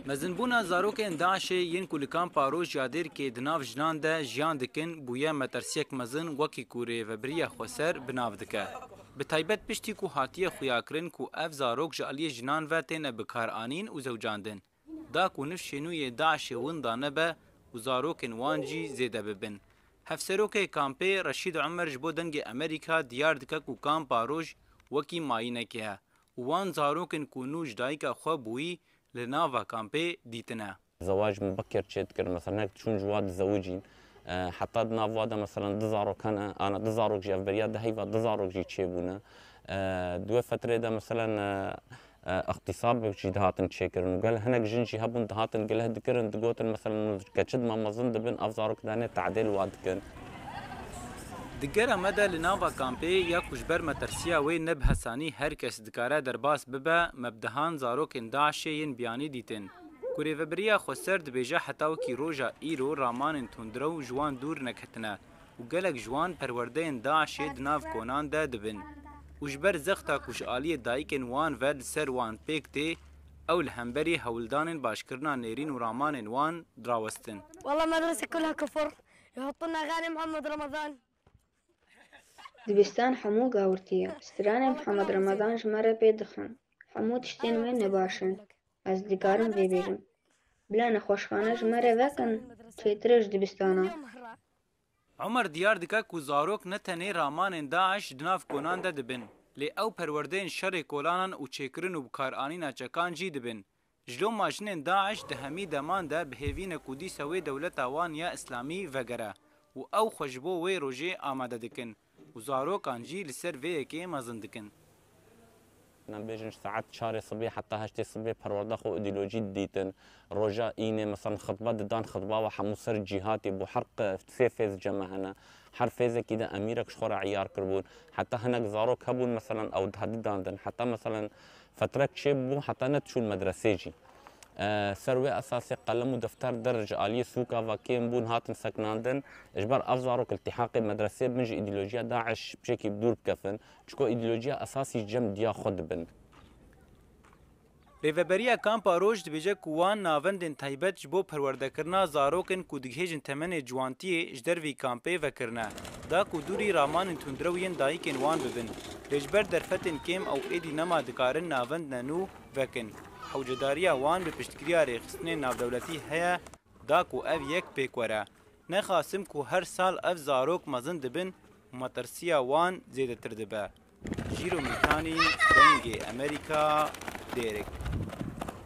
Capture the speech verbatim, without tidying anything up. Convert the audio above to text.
Mezinbûna zarokên DAIŞê yên ku li kampa Roj ya Dêrkê di nav jinan de jiyan dikin, bûye metirsiyek mezin, wekî ku rêvebiriya xweser bi nav dike. Bi taybet piştî ku hatiye xuyakirin ku ev zarok ji aliyê jinan ve têne bikaranîn û zewcandin, da ku nifşê nû yê DAIŞê winda nebe û zarokên wan jî zêde bibin. Hevserokê kampê Reşîd Omer ji bo Dengê Amerîka diyar dike ku kampa Roj wekî mayînekê ye û wan zarokên ku nû ji dayika xwe bûyî li nava kampê dîtine. Zewac min beker çê dikir, mesela hinek çûn ji wa dizewicîn. E, heta di nav wa de mesela du zarok hene, ana du zarok jî ev beriya di heyva du zarok jî çêbûne. E, di wê fetrê de mesela, e, e, îxtîsab jî dihatin çêkirin û gel hinek jin jî hebûn dihatin gileh dikirin, digotin mesela min keçi dima mezin dibin, ev zarok danê tadê li wa dikin. Di gera me de li nava kampê ya ku ji ber metirsiya wê ne bi hesanî her kes dikare derbas bibe, me bi dehan zarokên DAIŞê yên biyanî dîtin. Ku rêvebiriya xweser dibêje heta wekî roja îro ramanên tundrew ji wan dûr neketine û gelek ji wan perwerdeyên DAIŞê di nav konan de dibin û ji ber zexta ku ji aliyê dayikên wan ve li ser wan pêk tê, ew li hemberî hewldanên başkirina nêrîn û ramanên wan rawestin. والله المدرسة كلها كفر، يحطون أغاني محمد رمضان. Dibistan hemû gawirtî ye. Stranên Mihemed Remezan ji me re pê dixin. Hemû tiştên wê ne baş in. Ez dikarim vê bêjim. Bila nexweşxane ji me re vekin, çêtir e ji dibistana. Omer diyar dike ku zarok ne tenê ramanên DAIŞ di nav konan de dibin, lê ew perwerdeyên şerê kolanan û çêkirin û bikaranîna çekan jî dibin. Ji loma jinên DAIŞ di hemî deman de bi hêvî ne ku dîsa wê dewleta wan ya Îslamî vegere û ew xwe ji bo wê rojê amade dikin û zarokan jî li ser vê yekê mezin dikin. Em bêjin ji saet çarê sibê heta heştê sibê perwerda xwe û îdeolojî didîtin. Roja înê, mesela xitbe didan, xitba we hemû ser cîhatê bû. Her qe-, sê fêz cem hene. Her fêzekî de emîrek ji xwe re eyar kiribûn. Heta hinek zarok hebûn, mesela ew dihedidandin. Heta mesela fetrek çêbû, heta nediçûn medresê jî. E, ser wê esasê qelem û defter der ji aliyê sûka ve kêm bûn, hatin sekinandin. Ji ber ev zarok iltîhaqê medresê bin, ji îdeolojiya DAIŞ bi şekî bi dûr bikefin. Çiko îdeolojiya esasî ji cem diya xwe dibin. Rêveberiya Kampa Roj dibêje ku wan navendên taybet ji bo perwerdekirina zarokên ku digihêjin temenê ciwantiyê ji dervî kampê vekirine, da ku dûrî ramanên tundrew yên dayikên wan bibin, lê ji ber derfetên kêm ew êdî nema dikarin navendine nû vekin. Hewcedariya wan bi piştgiriya rêxistinên navdewletî heye, da ku ev yek pêk were. Nexasim ku her sal ev zarok mezin dibin û metirsiya wan zêdetir dibe. Jîro Mîtanî, Dengê Amerîka, Dêrik.